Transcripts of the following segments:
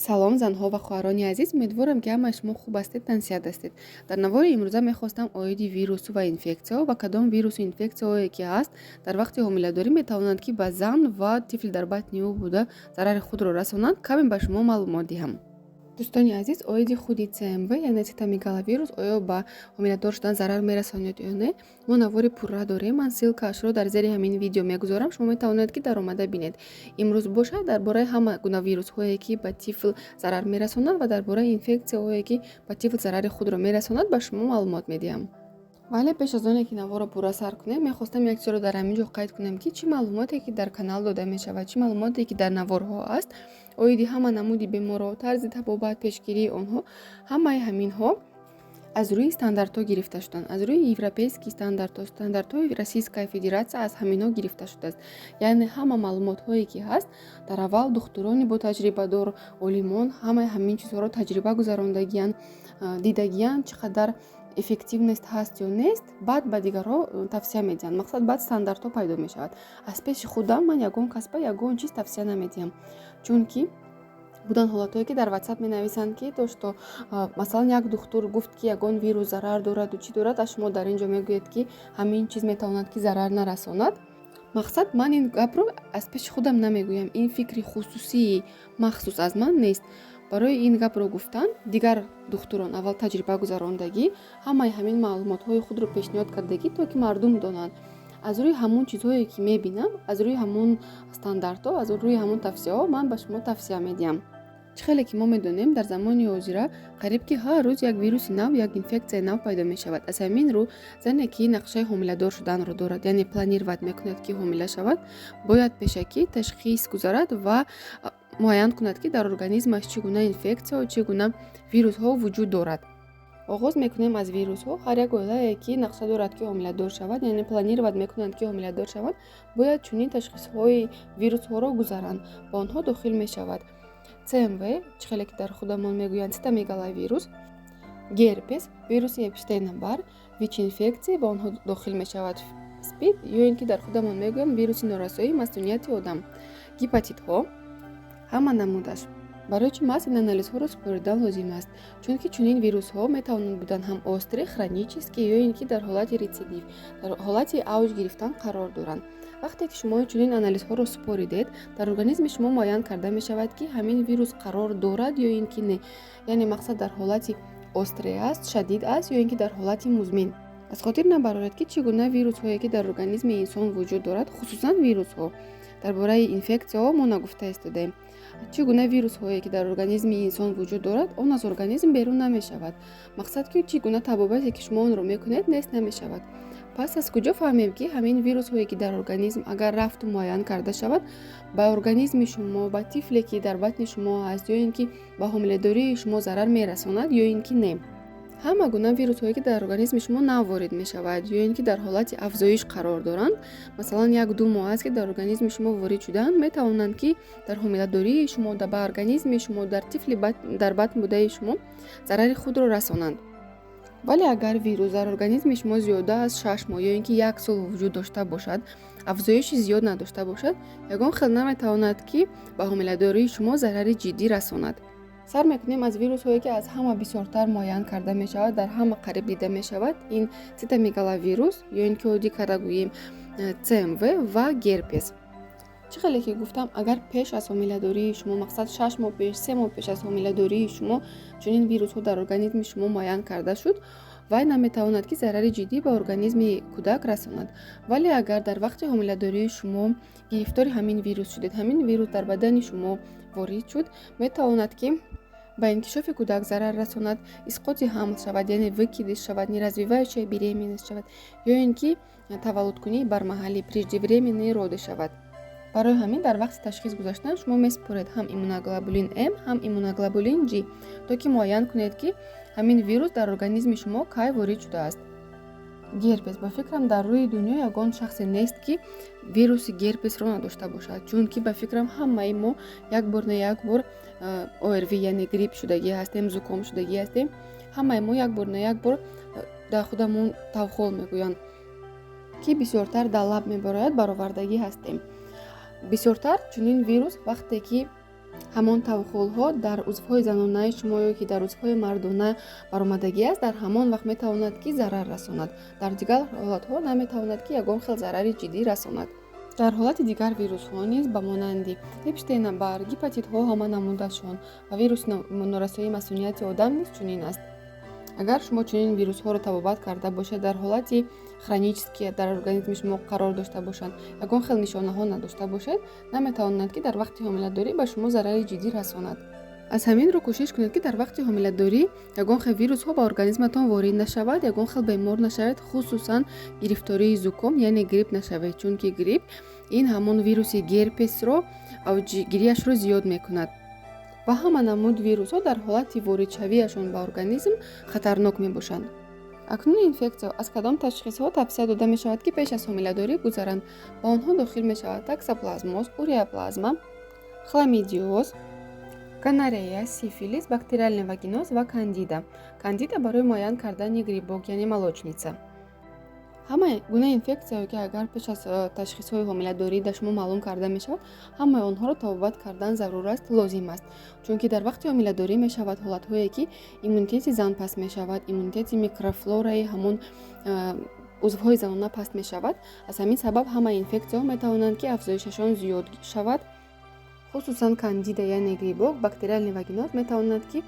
Салом, занҳо ва хоҳарони азиз! Умедворам, ки ҳамаи шумо хуб ҳастед, тансиҳат ҳастед. Дар навори имрӯза мехостам оиди вирусу ва инфексияҳо ва кадом вирусу инфексияҳое ки ҳаст, дар вақти ҳомиладорӣ метавонанд, ки ба зан ва тифл дар батни ӯ буда зарари худро расонанд, каме ба шумо маълумот диҳам. Дӯстони азиз, оиди худи ЦМВ, яъне цитомегаловирус, оё ба ҳомиладор шудан зарар мерасонад ё не, мо навори пурра дорем. Ман ссылкаашро дар зери ҳамин видео мегузорам, шумо метавонед, ки даромада бинед. Имрӯз бошад, дар бораи ҳама гуна вирусҳое, ки ба тифл зарар мерасонанд, ва дар бораи инфексияҳое, ки ба тифл зарари худро мерасонад, ба шумо маълумот медиҳам. Вале пеш аз оне ки наворро пурра сар кунем, мехостам як чизро дар ҳамин ҷо қайд кунем, ки чӣ маълумоте ки дар канал дода мешавад, чӣ маълумоте ки дар наворҳо аст оиди ҳама намуди беморҳо, тарзи табобат, пешгирии онҳо, ҳамаи ҳаминҳо аз рӯи стандартҳо гирифта шуданд, аз рӯи европейский стандартҳо, стандартҳои Российская Федерация, аз ҳаминҳо гирифта шудааст. Яъне ҳама маълумотҳое ки ҳаст, дар аввал духтурони ботаҷрибадор, олимон ҳамаи ҳамин чизҳоро таҷриба гузарондагиянд, дидагиянд, чӣ қадар эффективность ҳаст ё нест, баъд ба дигарҳо тавсия медиҳанд. Мақсад, баъд стандартҳо пайдо мешавад. Аз пеши худам ман ягон касба ягон чиз тавсия намедиҳам, чунки буданд ҳолатҳое, ки дар Ватсап менависанд, ки то что масалан, як духтур гуфт, ки ягон вирус зарар дораду чӣ дорад, а шумо дар ин ҷо мегӯед, ки ҳамин чиз метавонад, ки зарар нарасонад. Мақсад, ман ин гапро аз пеши худам намегӯям, ин фикри хусусии махсус аз ман нест. Барои ин гапро гуфтан дигар духтурон аввал таҷриба гузарондагӣ, ҳамаи ҳамин маълумотҳои худро пешниҳод кардагӣ, то ки мардум донанд. Аз рӯи ҳамон чизҳое ки мебинам, аз рӯи ҳамон стандартҳо, аз рӯи ҳамон тавсияҳо ман ба шумо тавсия медиҳам. Чӣ хеле ки мо медонем, дар замони ҳозира қариб ки ҳар рӯз як вируси нав, як инфексияи нав пайдо мешавад. Аз ҳамин рӯ зане ки нақшаи ҳомиладор шуданро дорад, яъне планировать мекунад, ки ҳомила шавад, бояд пешакӣ ташхис гузарад ва муайян кунад, ки дар организмаш чӣ гуна инфексияҳо, чӣ гуна вирусҳо вуҷуд дорад. Оғоз мекунем аз вирусҳо. Ҳар як оилае ки нақша дорад, ки ҳомиладор шавад, яъне планировать мекунанд, ки ҳомиладор шаванд, бояд чунин ташхисҳои вирусҳоро гузаранд. Ба онҳо дохил мешавад ЦМВ, чӣ хеле ки дар худамон мегӯянд, цитомегаловирус, герпес, вируси Эпштейна-Барр, ВИЧ-инфексия, ба онҳо дохил мешавад СПИД, ё ин ки дар худамон мегӯянд вируси норасоии масунияти одам, гепатитҳо ҳама намудаш. Барои чӣ маҳз ин анализҳоро супоридан лозим аст? Чунки чунин вирусҳо метавонанд будан ҳам острый, хронический, ё ин ки дар ҳолати рецидив, дар ҳолати авҷ гирифтан қарор доранд. Вақте ки шумо чунин анализҳоро супоридед, дар организми шумо муайян карда мешавад, ки ҳамин вирус қарор дорад ё ин ки не, яъне мақсад, дар ҳолати острый аст, шадид аст ё ин ки дар ҳолати музмин. Аз хотир набароред, ки чӣ гуна вирусҳое ки дар организми инсон вуҷуд дорад, хусусан вирусҳо, дар бораи инфексияҳо мо нагуфта истодаем, чӣ гуна вирусҳое ки дар организми инсон вуҷуд дорад, он аз организм берун намешавад. Мақсад, ки чӣ гуна табобате ки шумо онро мекунед, нест намешавад. Пас аз куҷо фаҳмем, ки ҳамин вирусҳое ки дар организм агар рафту муайян карда шавад, ба организми шумо, ба тифле ки дар батни шумо аст, ё ин ки ба ҳомиладории шумо зарар мерасонад ё ин ки не? Ҳама гуна вирусҳое ки дар организми шумо нав ворид мешавад ё ин ки дар ҳолати афзоиш қарор доранд, масалан, 1-2 моҳ аст, ки дар организми шумо ворид шудаанд, метавонанд, ки дар ҳомиладории шумо, ба организми шумо, дар тифли дар батн будаи шумо зарари худро расонанд. Вале агар вирус дар организми шумо зиёда аз 6 моҳ ё ин ки як сол вуҷуд дошта бошад, афзоиши зиёд надошта бошад, ягон хел наметавонад, ки ба ҳомиладории шумо зарари ҷиддӣ расонад. Сар мекунем аз вирусҳое ки аз ҳама бисёртар муайян карда мешавад, дар ҳама қариб дида мешавад. Ин цитомегаловирус, ё ин ки оддӣ карда гӯем, ЦМВ ва герпес. Чӣ хеле ки гуфтам, агар пеш аз ҳомиладории шумо, мақсад, 6 моҳ пеш, 3 моҳ пеш аз ҳомиладории шумо чунин вирусҳо дар организми шумо муайян карда шуд, вай наметавонад, ки зарари ҷиддӣ ба организми кӯдак расонад. Вале агар дар вақти ҳомиладории шумо гирифтори ҳамин вирус шудед, ҳамин вирус дар бадани шумо ворид шуд, метавонад, ки ба инкишофи кӯдак зарар расонад, исқоти ҳамл шавад, яъне выкидыш шавад, неразвивающая беременность шавад, ё ин ки таваллудкунии бармаҳалӣ, преждевременные роды шавад. Барои ҳамин дар вақти ташхис гузаштан шумо месупоред ҳам иммуноглобулин М, ҳам иммуноглобулин G, то ки муайян кунед, ки ҳамин вирус дар организми шумо кай ворид шудааст. Герпес. Ба фикрам, дар рӯи дунё ягон шахсе нест, ки вируси герпесро надошта бошад, чунки, ба фикрам, ҳамаи мо як бор на як бор ОРВИ, яъне грипп шудагӣ ҳастем, зуком шудагӣ ҳастем. Ҳамаи мо як бор на як бор дар худамон тавхол мегӯянд, ки бисёртар дар лаб мебарояд, баровардагӣ ҳастем. Бисёртар чунин вирус вақте ки Ҳамон тавхолҳо дар узвҳои занонаи шумо ё ки дар узвҳои мардона баромадагӣ аст, дар ҳамон вақт метавонад, ки зарар расонад. Дар дигар ҳолатҳо наметавонад, ки ягон хел зарари ҷиддӣ расонад. Дар ҳолати дигар вирусҳо низ, ба монанди Эпштейна-Барр, гепатитҳо ҳама намудашон ва вируси норасоии масунияти одам низ чунин аст. Агар шумо чунин вирусҳоро табобат карда бошед, дар ҳолати хронический дар организми шумо қарор дошта бошанд, ягон хел нишонаҳо надошта бошед, наметавонанд, ки дар вақти ҳомиладорӣ ба шумо зарари ҷиддӣ расонад. Аз ҳамин рӯ кӯшиш кунед, ки дар вақти ҳомиладорӣ ягон хел вирусҳо ба организматон ворид нашавад, ягон хел бемор нашавед, хусусан гирифтории зуком, яъне грипп нашавед, чунки грипп ин ҳамон вируси герпесро авҷгирияшро зиёд мекунад ва ҳама намуд вирусҳо дар ҳолати воридшавиашон ба организм хатарнок мебошанд. Акнун инфексия аз кадом ташхисҳо тавсия дода мешавад, ки пеш аз ҳомиладорӣ гузаранд? Ба онҳо дохил мешавад токсоплазмоз, уреаплазма, хламидиоз, гонорея, сифилис, бактериальный вагиноз ва кандида. Кандида барои муайян кардани грибок, яъне молочница. Ҳама гуна инфексияҳое, ки агар пеш аз ташхисҳои ҳомиладорӣ дар шумо маълум карда мешавад, ҳамаи онҳоро табобат кардан зарур аст, лозим аст, чунки дар вақти ҳомиладорӣ мешавад ҳолатҳое, ки иммунитети зан паст мешавад, иммунитети микрофлораи ҳамон узвҳои занона паст мешавад. Аз ҳамин сабаб ҳамаи инфексияҳо метавонанд, ки афзоишашон зиёд шавад. Хусусан кандида, яъне грибок, бактериальный вагиноз метавонад, ки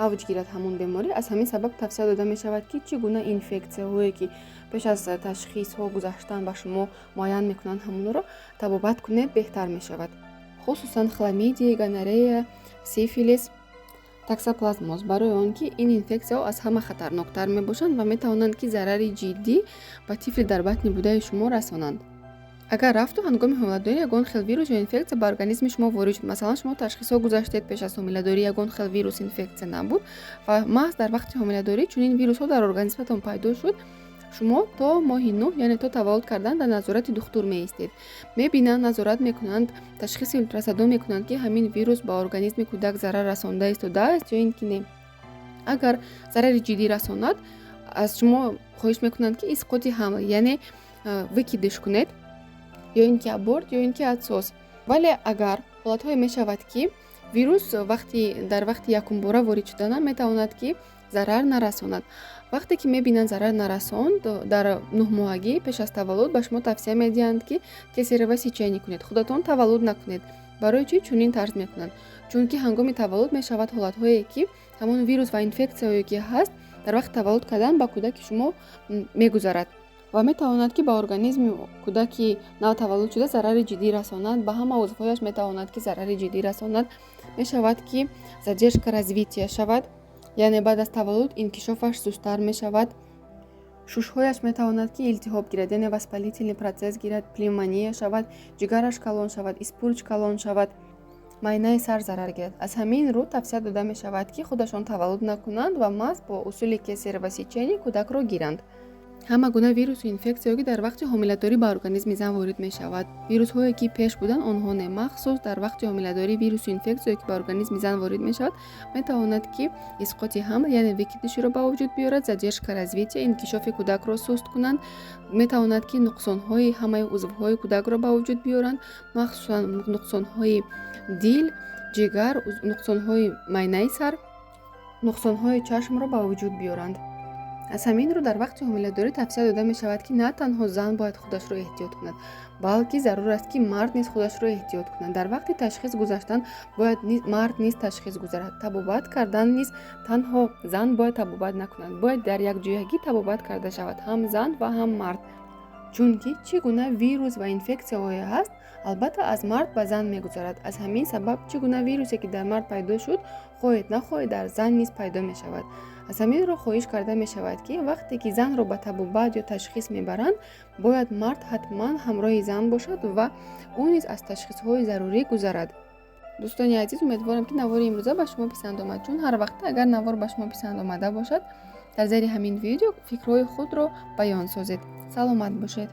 авҷ гирад ҳамон беморӣ. Аз ҳамин сабаб тавсия дода мешавад, ки чӣ гуна инфексияҳое, ки пеш аз ташхисҳо гузаштан ба шумо муайян мекунанд, ҳамонро табобат кунед, беҳтар мешавад, хусусан хламидия, гонорея, сифилис, токсоплазмоз, барои он ки ин инфексияҳо аз ҳама хатарноктар мебошанд ва метавонанд, ки зарари ҷиддӣ ба тифли дар батни будаи шумо расонанд. Агар рафту ҳангоми ҳомиладорӣ ягон хел вирус ё инфексия ба организми шумо ворид шуд, масалан, шумо ташхисҳо гузаштед, пеш аз ҳомиладорӣ ягон хел вирус, инфексия набуд ва маҳз дар вақти ҳомиладорӣ чунин вирусҳо дар организматон пайдо шуд, шумо то моҳи 9, яъне то таваллуд кардан, дар назорати духтур меистед. Мебинанд, назорат мекунанд, ташхиси ултрасадо мекунанд, ки ҳамин вирус ба организми кӯдак зарар расонда истодааст ё ин ки не. Агар зарари ҷиддӣ расонад, аз шумо хоҳиш мекунанд, ки исқоти ҳамл, яъне выкидыш кунед, ё ин ки аборт, ё ин ки отсос. Вале агар ҳолатҳое мешавад, ки вирус вақти дар вақти якумбора ворид шудана метавонад, ки зарар нарасонад, вақте ки мебинанд, зарар нарасонд, дар 9-моҳагӣ пеш аз таваллуд ба шумо тавсия медиҳанд, ки кесарево сечение кунед, худатон таваллуд накунед. Барои чӣ чунин тарз мекунанд? Чунки ҳангоми таваллуд мешавад ҳолатҳое, ки ҳамон вирус ва инфексияҳое, ки ҳаст, дар вақти таваллуд кардан ба кӯдаки шумо мегузарад ва метавонад, ки ба организми кӯдаки навтаваллудшуда зарари ҷиддӣ расонад, ба ҳама узвҳояш метавонад, ки зарари ҷиддӣ расонад. Мешавад, ки задержка развития шавад, яъне баъд аз таваллуд инкишофаш сусттар мешавад, шушҳояш метавонад, ки илтиҳоб гирад, яъне воспалительный процесс гирад, пневмония шавад, ҷигараш калон шавад, испурч калон шавад, майнаи сар зарар гирад. Аз ҳамин рӯ тавсия дода мешавад, ки худашон таваллуд накунанд ва маҳз бо усули кесарево сечение кӯдакро гиранд. Ҳама гуна вирусу инфексияҳое, ки дар вақти ҳомиладорӣ ба организми зан ворид мешавад, вирусҳое, ки пеш буданд, онҳо не, махсус дар вақти ҳомиладорӣ вирусу инфексияе, ки ба организми зан ворид мешавад, метавонад, ки исқоти ҳамл, яъне выкидыш иро ба вуҷуд биёрад, задержка развития, инкишофи кӯдакро суст кунанд, метавонад, ки нуқсонҳои ҳамаи узвҳои кӯдакро ба вуҷуд биёранд, махсусан нуқсонҳои дил, ҷигар, нуқсонҳои майнаи сар, нуқсонҳои чашмро ба вуҷуд биёранд. Аз ҳамин рӯ дар вақти ҳомиладорӣ тавсия дода мешавад, ки на танҳо зан бояд худашро эҳтиёт кунад, балки зарур аст, ки мард низ худашро эҳтиёт кунад. Дар вақти ташхис гузаштан бояд мард низ ташхис гузарад. Табобат кардан низ танҳо зан бояд табобат накунад, бояд дар якҷоягӣ табобат карда шавад, ҳам зан ва ҳам мард, чунки чӣ гуна вирус ва инфексияҳое ҳаст, албатта, аз мард ба зан мегузарад. Аз ҳамин сабаб чӣ гуна вирусе, ки дар мард пайдо шуд, хоҳед нахоҳед, дар зан низ пайдо мешавад. Аз ҳамин рӯ хоҳиш карда мешавад, ки вақте ки занро ба табобат ё ташхис мебаранд, бояд мард ҳатман ҳамроҳи зан бошад ва ӯ низ аз ташхисҳои зарурӣ гузарад. Дӯстони азиз, умедворам, ки навори имрӯза ба шумо писанд омад. Чун ҳар вақта агар навор ба шумо писанд омада бошад, дар зери ҳамин видео фикрҳои худро баён созед. Саломат бошед.